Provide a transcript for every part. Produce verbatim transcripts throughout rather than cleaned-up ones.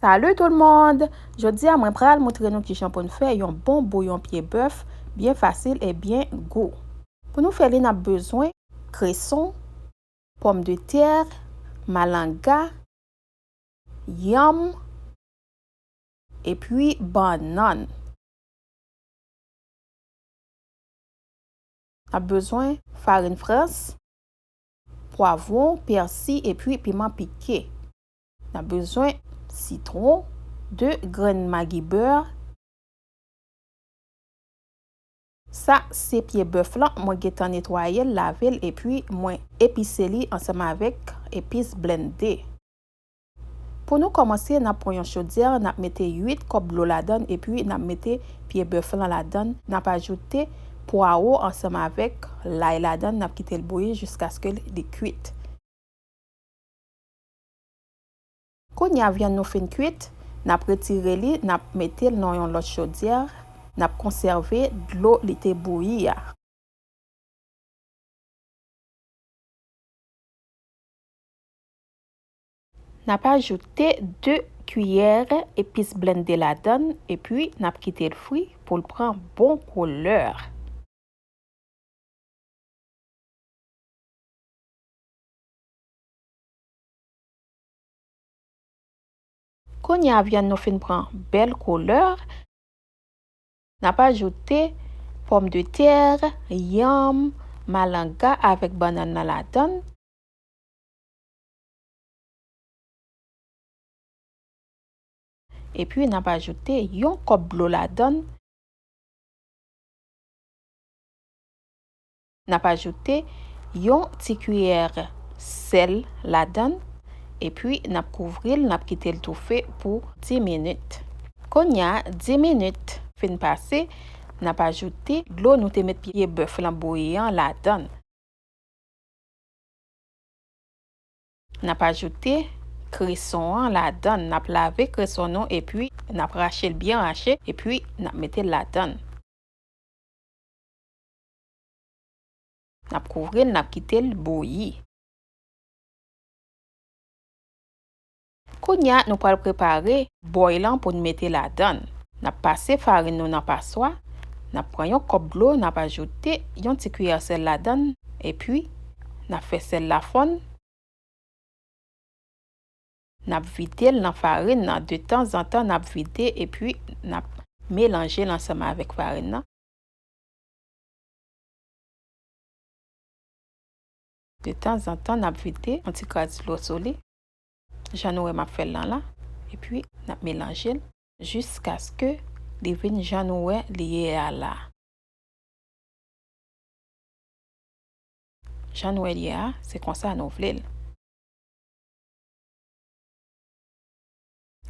Salut tout le monde! Jodi a mwen pral montre nou kijan pou n fè yon bon bouyon pye bèf, byen fasil e byen gou. Pou nou fè li, n ap bezwen kreson, pòmdetè, malanga, yanm, epi bannann. N ap bezwen farin frans, pwavwon, pèsi epi piman pike. N ap bezwen sitwon, de grenn magi bè. Sa se pye bèf lan, mwen gentan netwaye l, lave l epi mwen epise li ansanm avèk epis blende. Pou nou kòmanse, n ap pran yon chodyè, n ap mete uit kòp dlo ladan l epi n ap mete pye bèf lan ladan l. N ap ajoute pwawo ansanm avèk lay ladan l, n ap kite l bouyi jiskaske li kwit. Kounye a, vyann nou fin kwit, n ap retire li, n ap mete l nan yon lòt chodyè, n ap konsève dlo li te bouyi a. N ap ajoute de kiyè epis blende ladan l, epi n ap kite l fri pou l pran bon koulè. Kounye a, vyann nou fin pran bèl koulè, n ap ajoute pòmdetè, yanm, malanga avèk bannann nan ladan l. Epi n ap ajoute yon kòp dlo ladan l. N ap ajoute yon ti kiyè sèl ladan l, epi n ap kouvri l, n ap kite l toufe pou dis minit. Kounye a, dis minit fin pase, n ap ajoute dlo nou te met pye bèf lan bouyi an ladan l. N ap ajoute kreson an ladan l. N ap lave kreson nou epi n ap rache l byen rache epi n ap mete l ladan l. N ap kouvri l, n ap kite l bouyi. Kounye a, nou pral prepare bòy lan pou n mete ladan l. N ap pase farin nou nan paswa. N ap pran yon kòp dlo, n ap ajoute yon ti kiyè sèl ladan l, epi n ap fè sèl la fonn. N ap vide l nan farin nan. De tanzantan, n ap vide epi n ap melanje l ansanm avèk farin nan. De tanzantan, n ap vide yon ti kras dlo sou li. Jan nou wè m ap fè l lan la. Epi, n ap melanje l jiskaske li vin jan nou wè li ye a la. Jan nou wè l ye a, se konsa nou vle l.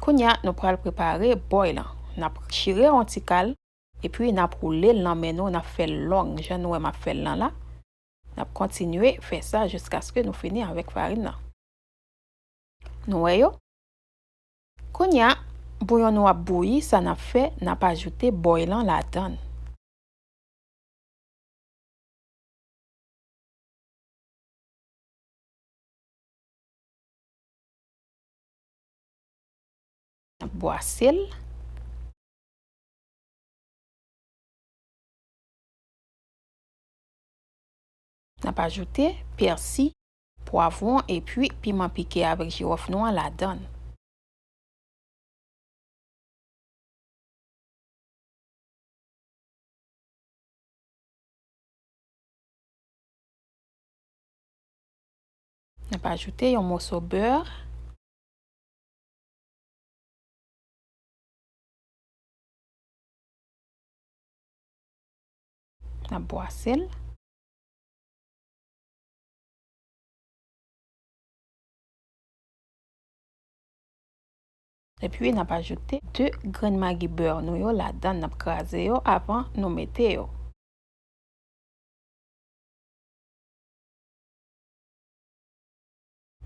Kounye a, nou pral prepare bòy lan. N ap chire yon ti kal, epi n ap woule l nan men nou, n ap fè l long, jan nou wè m ap fè l lan la. N ap kontinye fè sa jiskaske nou fini avèk farin nan. Nou wè yo? Kounye a, bouyon nou ap bouyi, sa n ap fè, n ap ajoute bòy lan ladan l. N ap bwase l. N ap ajoute pèsi, pwavwon epi piman pike avèk jiwòf nou an ladan l. N ap ajoute yon moso bè. N ap bwase l. Epi n ap ajoute de grenn magi bè nou yo ladan, n ap kraze yo avan nou mete yo.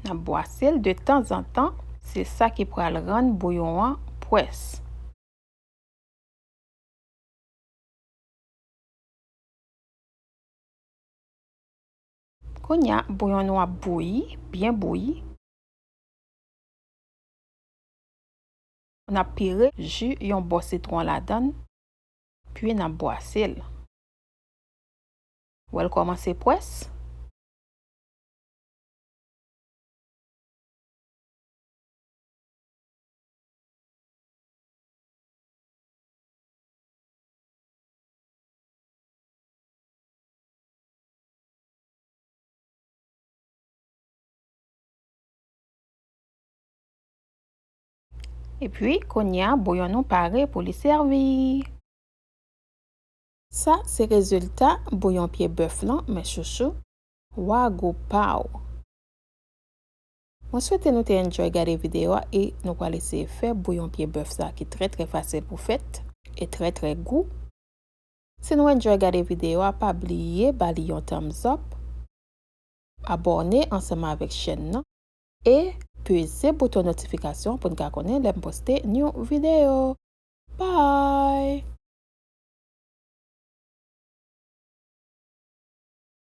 N ap bwase l de tanzantan, se sa ki pral rann bouyon an pwès. Kounye a, bouyon nou ap bouyi, byen bouyi. N ap pire ji yon bò sitwon ladan l, pi n ap bwase l. Wè l kòmanse pwès. Epi, kounye a, bouyon nou pare pou li sèvi. Sa se rezilta bouyon pye bèf lan, mes chouchous. Wa gou pa w! Mwen swete nou te enjoy gade videyo a e nou pral eseye fè bouyon pye bèf sa ki trè, trè fasil pou fèt e trè, trè gou. Si nou enjoy gade videyo a, pa bliye ba li yon thumbs up, abòne ansanm avèk chèn nan e peze bouton notifikasyon pou n ka konnen lè m poste new videyo. Bye!